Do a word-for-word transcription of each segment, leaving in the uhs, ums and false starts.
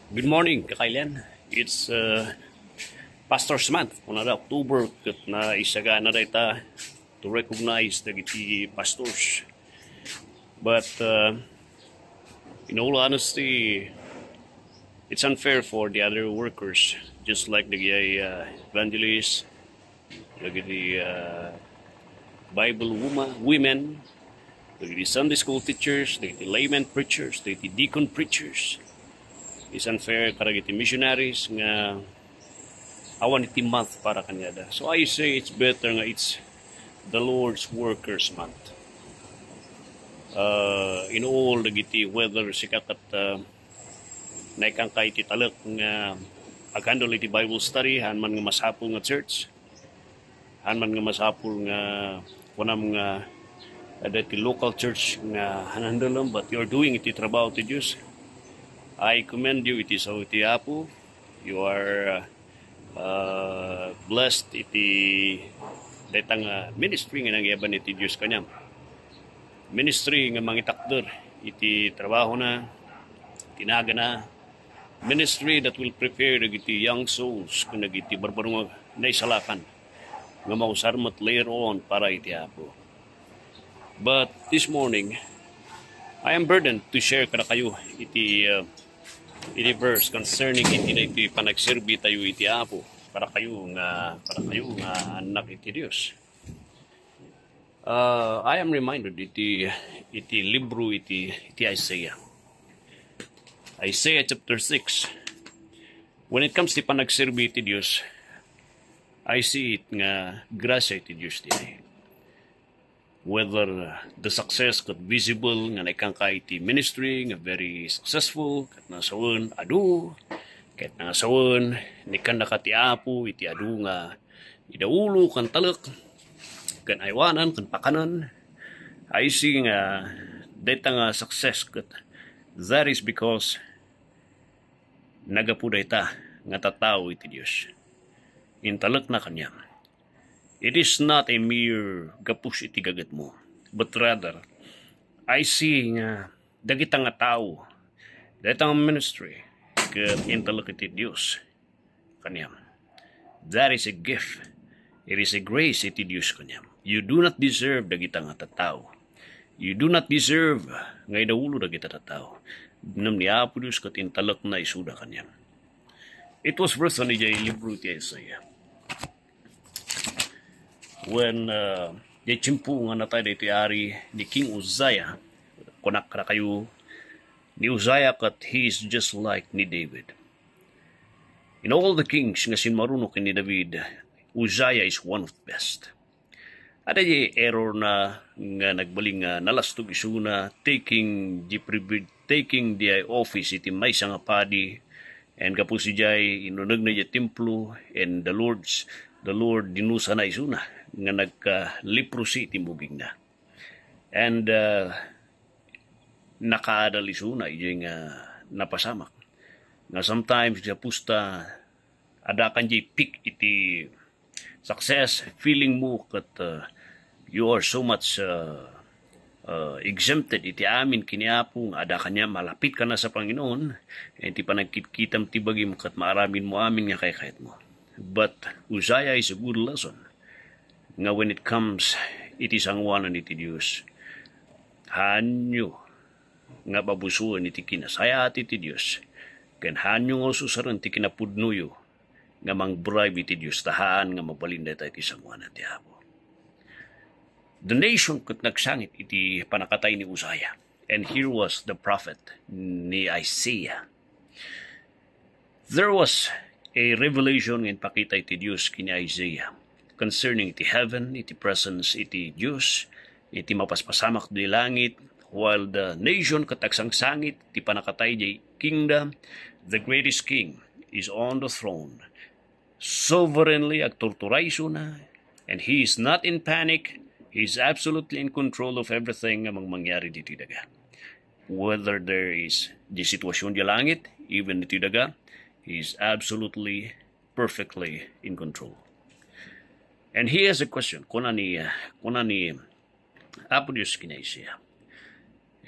Good morning, kakailian. It's uh, Pastor's Month, kunada October, ket naisagana dayta to recognize dagiti pastors. But uh, in all honesty, it's unfair for the other workers, just like the uh, evangelist, dagiti uh, Bible woman, women, dagiti Sunday school teachers, dagiti laymen preachers, dagiti deacon preachers. It's unfair kadagiti missionaries nga awan iti month para kaniada. So I say it's better nga it's the Lord's Workers Month. Uh, in all dagiti, whether sika ket uh, naikangka iti talek nga aghandle iti Bible study, haan man nga masapul nga church, haan man nga masapul nga kunam nga adda iti local church nga hanhandlem, but you are doing iti trabaho ti Dios. I commend you iti sao ti Apo. You are uh, blessed iti dayta nga ministry nga nangyaban iti Dios kaniam. Ministry nga mangitakder iti trabahona, iti nagana, ministry that will prepare dagiti young souls ken dagiti barbaro nga naisalakan nga mausar met later on para iti Apo. But this morning, I am burdened to share kadakayo iti uh, iti verse concerning iti daytoy panagserbi tayo iti Apo, kadakayo nga kadakayo nga annak iti Dios. Uh, I am reminded iti iti libro iti iti Isaiah. Isaiah chapter six. When it comes ti panagserbi iti Dios, I see it nga grasya iti Dios diay. Whether uh, the success ket visible nga naikangka iti ministry nga very successful, ket nasawen adu, ket nasawen nikannaka ti Apo iti adu nga idaulo ken talek, ken aywanan ken pakanen, I see nga dayta nga success ket that is because nagapu dayta nga tattao iti Dios. Intalekna kaniam. It is not a mere gapus iti gagetmo, but rather, I see nga dagita nga tao, dagita nga ministry, ket intalek iti Dios kaniam. That is a gift. It is a grace iti Dios kaniam. You do not deserve dagita nga tattao. You do not deserve nga idaulo dagita tattao. Ngem ni Apo Dios ket intalekna isuda kaniam. It was written idiay libro ti Isaiah. When uh, diay tiempo nga natay daytoy ari ni King Uzziah, kunak kadakayo, ni Uzziah ket he is just like ni David. In all the kings nga simmaruno ken ni David, Uzziah is one of the best. Adda diay error na nga nagbalin nga nalastog isuna, taking the privi- taking the office iti maysa nga padi, and gapu sadiay inunegna diay templo, and the Lord's the Lord dinusana isuna nga nagka-leprosy iti mugingna. And uh, nakaadal isuna idiay nga napasamak. Nga sometimes gapu ta adda kan diay peak iti success, feeling mo ket uh, you are so much uh, uh, exempted iti amin ken ni Apo nga adda kaniam, malapit kana sa Panginoon, iti panagkitkitam ti bagim ket maaramidmo amin nga kaykayatmo. But Uzziah is a good lesson nga when it comes iti sanguanan iti Dios, haanyo nga pabusoen iti kinasayaat iti Dios, ken haanyo nga ususaren ti kinapudnoyo nga mangbribe iti Dios ta haan nga mabalin dayta iti sanguanan ti Apo. The nation ket nagsangit iti panakatay ni Uzziah. And here was the prophet ni Isaiah. There was a revelation nga inpakita iti Dios ken ni Isaiah concerning iti heaven, iti presence iti Dios, iti mapaspasamak di langit, while the nation ket agsangsangit ti panakatay di kingdom, the greatest king is on the throne. Sovereignly agturturay isuna, and he is not in panic. He is absolutely in control of everything nga mangmangyari ditoy daga. Whether there is di sitwasyon di langit, even ditoy daga, he is absolutely, perfectly in control. And he has a question. Kuna ni, uh, kuna ni Apo Dios ken ni Isaiah.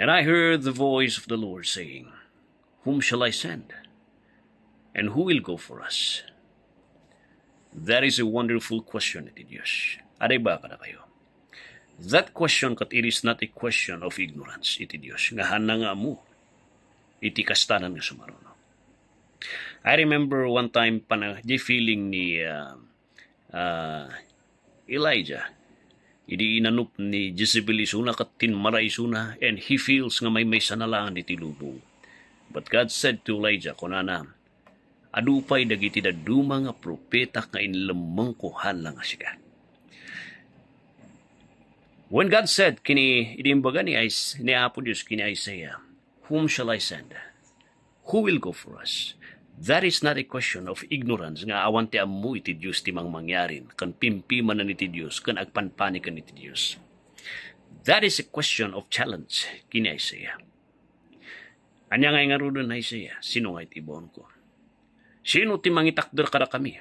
And I heard the voice of the Lord saying, "Whom shall I send? And who will go for us? That is a wonderful question iti Dios. Aday ba kadakayo? That question ket it is not a question of ignorance iti Dios, nga haanna nga ammo iti kastanan nga sumaruno. I remember one time, pana-, di feeling ni, ah, ah, Elijah, idi inanup ni Jezebel isuna ket tinmara isuna, and he feels nga maymaysa na laeng iti lubong. But God said to Elijah, kunana, "Adu pay dagiti dadduma nga propeta nga inlemmengko haanna nga sika." When God said, kini, idi imbaga ni Is-, ni Apo Dios kini Isaiah, "Whom shall I send? Who will go for us?" That is not a question of ignorance nga awan ti ammo iti Dios ti mangmangyarin, ken pimpimanen iti Dios, ken agpanpaniken iti Dios. That is a question of challenge kini Isaiah. Ania nga ingaruden ni Isaiah? Sino nga iti ibaonko? Sino ti mangitakder kadakami?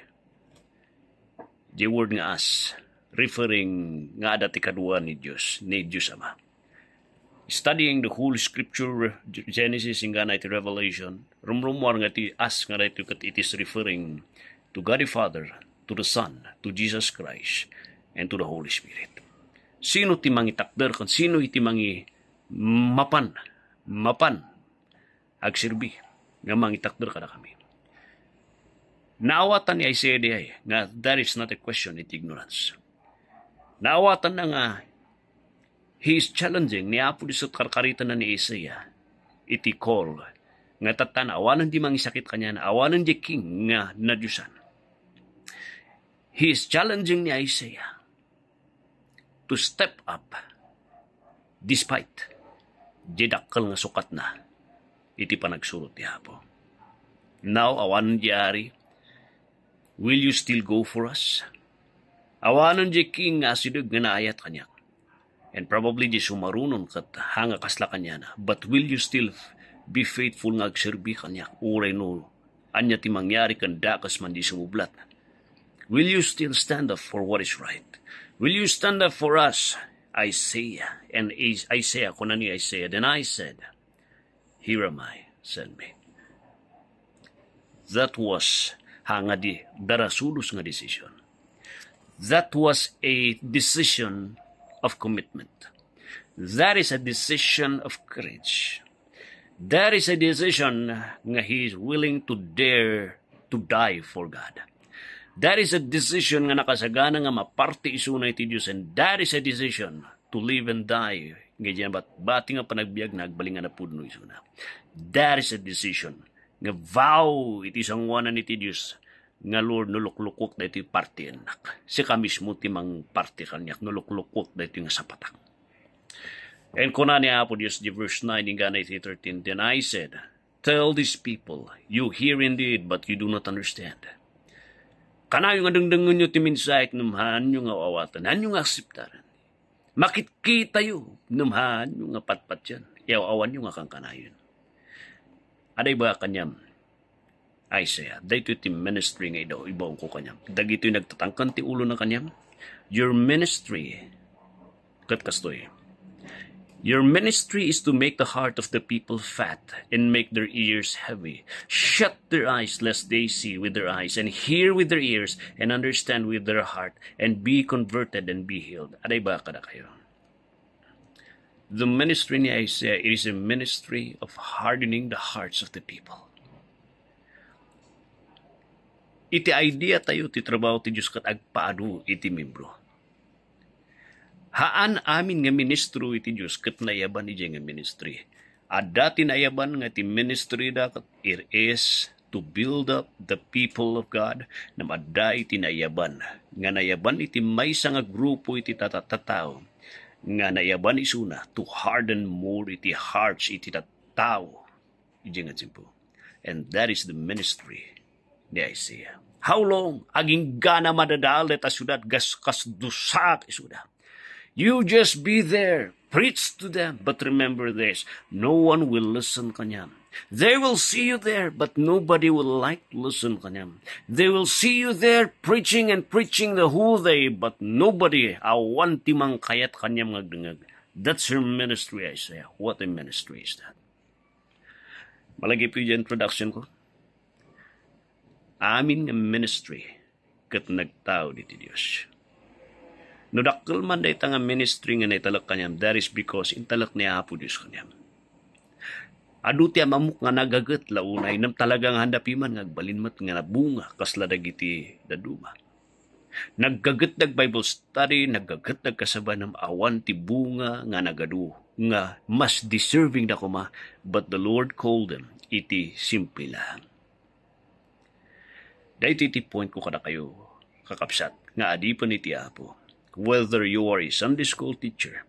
The word nga "us" referring nga adda ti kadua ni Dios, ni Dios Ama. Studying the whole scripture, Genesis inggana iti Revelation, rumrumuar nga ti "us" nga daytoy ket it is referring to God the Father, to the Son, to Jesus Christ, and to the Holy Spirit. Sino ti mangitakder ken sino iti mangi-, mapan, mapan agserbi nga mangitakder kadakami? Naawatan ni Isaiah diay nga that is not a question iti ignorance. Naawatanna nga he is challenging, ni Apo Dios ket karkaritanna ni Isaiah iti call nga tatta awanen di mangisakit kaniana, awanen di king nga nadiosan. He is challenging ni Isaiah to step up despite di dakkel nga sukatna iti panagsurot ti Apo. Now, awanen di ari, will you still go for us? Awanen di king nga asideg nga naayat kaniak. And probably di sumarunon ket hanga kasla kaniana. But will you still be faithful nga agserbi kaniak? Uray no ania ti mangyari ken dakes man di sumublat. Will you still stand up for what is right? Will you stand up for us? Isaiah. And Is-, Isaiah, kuna ni Isaiah, then I said, "Here am I, send me." That was hanga di darasudos nga decision. That was a decision of commitment. That is a decision of courage. That is a decision nga he is willing to dare to die for God. That is a decision nga nakasagana nga maparti isuna iti Dios, and that is a decision to live and die nga diay bat-, bati nga panagbiag na agbalin nga napudno isuna. That is a decision nga vow iti sangoanan iti Dios nga, "Lord, no luklukok daytoy partiennak, sika mismo ti mangparti kaniak no luklukok daytoy nga sapatak." And kuna ni Apo Dios, di verse nine, inggana iti thirteen, "Then I said, tell these people, you hear indeed, but you do not understand." Kanayo nga dengdengenyo ti mensahe ngem haanyo nga awaten, haanyo nga akseptaren. Makitkitayo ngem haanyo nga patpatian, yaw awanyo nga kankanayon. Aday ba kaniam, Isaiah, daytoy ti ministry nga idaw-, ibaonko kaniam. Dagitoy nagtatangken ti ulona kaniam. Your ministry, ket kastoy, your ministry is to make the heart of the people fat and make their ears heavy. Shut their eyes lest they see with their eyes and hear with their ears and understand with their heart and be converted and be healed. Aday ba kadakayo? The ministry ni Isaiah, it is a ministry of hardening the hearts of the people. Iti idea tayo ti trabaho ti Dios ket agpaadu iti membro. Haan amin nga ministro iti Dios ket naiyaban idiay nga ministry. Adda ti naiyaban nga ti ministry da ket it is to build up the people of God. Ngem adda iti naiyaban nga naiyaban iti maysa nga grupo iti tata-, tattao nga naiyaban isuna to harden more iti hearts iti tattao idiay nga tiempo. And that is the ministry ni Isaiah. How long? Agingga na madadal dayta siudad, gas-, kas dusaak isuda. You just be there. Preach to them. But remember this, no one will listen kaniam. They will see you there, but nobody will like to listen kaniam. They will see you there preaching and preaching the whole day, but nobody, awan ti mangkayat kaniam nga agdengngeg. That's your ministry, Isaiah. What a ministry is that? Malagip iti introduction ko. amin nga ministry ket nagtaud iti Dios. No dakkel man dayta nga ministry nga naitalek kaniam, that is because intalek ni Apo Dios kaniam. Adu ti amamok nga nagaget la unay, ngem talaga nga haanda piman nga agbalin met nga nabunga kasla dagiti dadduma. Naggaget nag-Bible study, naggaget nagkasabanem, awan ti bunga nga nagadu nga mas deserving da koma, but the Lord called them iti simple laeng. Daytoy ti point ko kadakayo, kakabsat, nga adipen iti Apo. Whether you are a Sunday school teacher,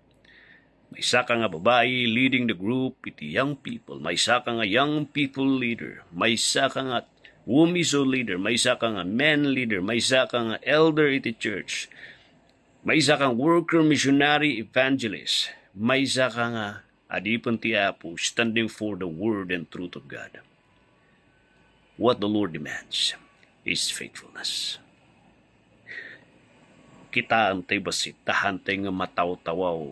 maysaka nga babai leading the group iti young people, maysaka nga young people leader, maysaka nga womiso leader, maysaka nga men leader, maysaka nga elder iti church, maysaka nga worker, missionary, evangelist, maysaka nga adipen ti Apo, standing for the word and truth of God. What the Lord demands is faithfulness. Kitaen tay bassit, ta haantay nga matawtawaw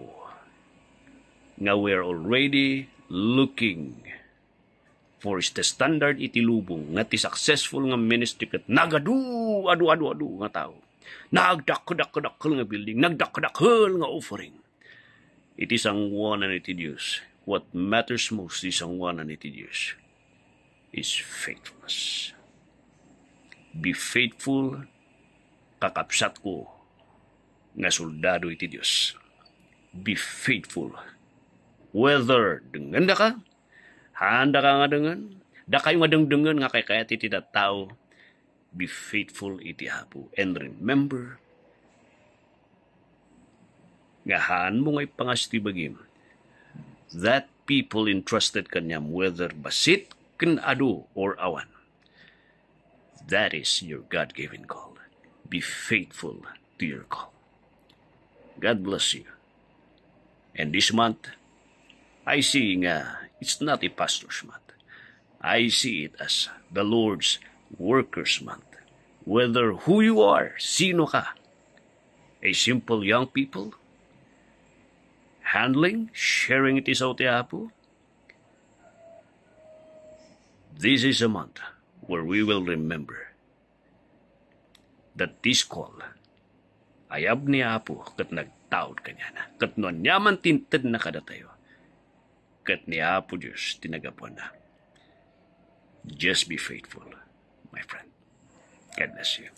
nga we are already looking for the standard iti lubong nga ti successful nga ministry ket nagadu, adu, adu, adu nga tao. Nagdakdakdakkel nga building, nagdakdakkel nga offering. Iti sangoanan iti Dios, what matters most iti sangoanan iti Dios is faithfulness. Be faithful, kakabsatko nga soldado iti Dios. Be faithful. Whether dengngendaka, haandaka nga dengngen, dakayo nga dengdengen nga kaykayat iti tattao, be faithful iti Apo. And remember nga haanmo nga ipangas ti bagim, that people entrusted kaniam, whether bassit ken adu or awan. That is your God-given call. Be faithful to your call. God bless you. And this month, I see nga it's not a pastor's month. I see it as the Lord's worker's month. Whether who you are, sino ka, a simple young people, handling, sharing iti sao ti Apo, this is a month where we will remember that this call, ayab ni Apo ket nagtaud kaniana. Ket no aniaman ti intedna kadatayo, ket ni Apo Dios ti nagapuanna. Just be faithful, my friend. God bless you.